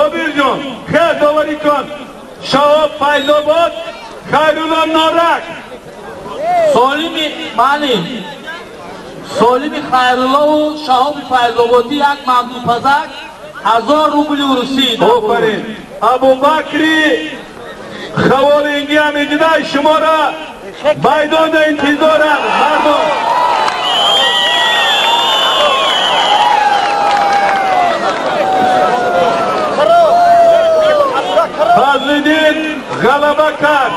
Собир ҷон, хел доварӣ кун. Шаҳоб Файзобод, Хайрулло Норак. Солими Малим. Солими Хайруллову Шаҳоби Файзободӣ як мамдупазак 1000 рубли русӣ. Офарин. Абубакри Хаволинги ҳам иҷидай шуморо майдонда интизоранд мардум. Фазлиддин ғалаба кард.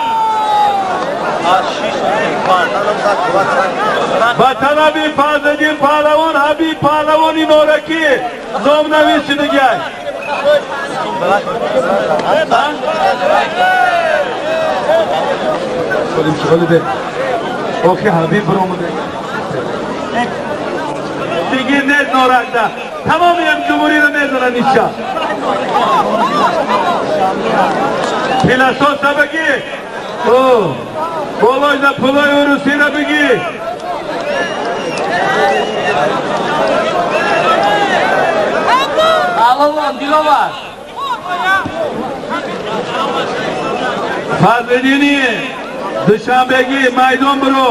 Ба талаби Фазлиддин паҳлавон Ҳабиб паҳлавони Норакӣ номнавис шудагай. Охи Ҳабиб биромуда. Дигар нест Норакда. Тамоми ҳам ҷумҳуриро мезананд ишша. Пиласоса бигӣ. Болоҷа пулои урусиро бигӣ. Паҳлавон Диловар. Фазлиддини Душанбегӣ майдон биро.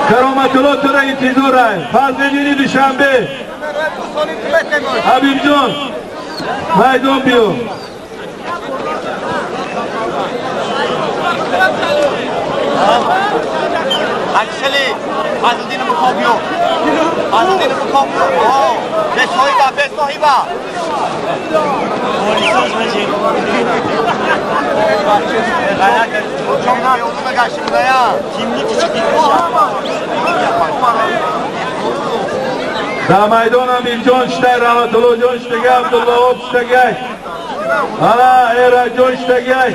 Кароматулло туро интизорай. Фазлиддини Душанбе. Ҳабибҷон майдон биё. Аксели Фазлиддин Мукобиё. Фазлиддин Мукобиё. Бесоҳиба, бесоҳиба. Дар майдон Амирҷон шитай, Раҳматуллоҷон шитагай, Абдуллоҳоб шитагай, ана Эраҷон шитагай.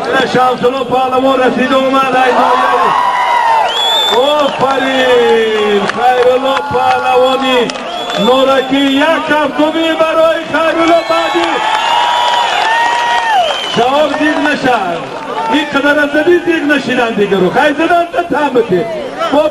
Ина Шамсулло паҳлавон расида омад ай ноҳияи. Офарин! Хайрулло паҳлавони Норакӣ як кафкубӣ барои Хайрулло баъдӣ. Шаҳоб зиқ нашав. Ин қадар аз задӣ зиқ нашидан дигару. Хай задан та там бите. Бо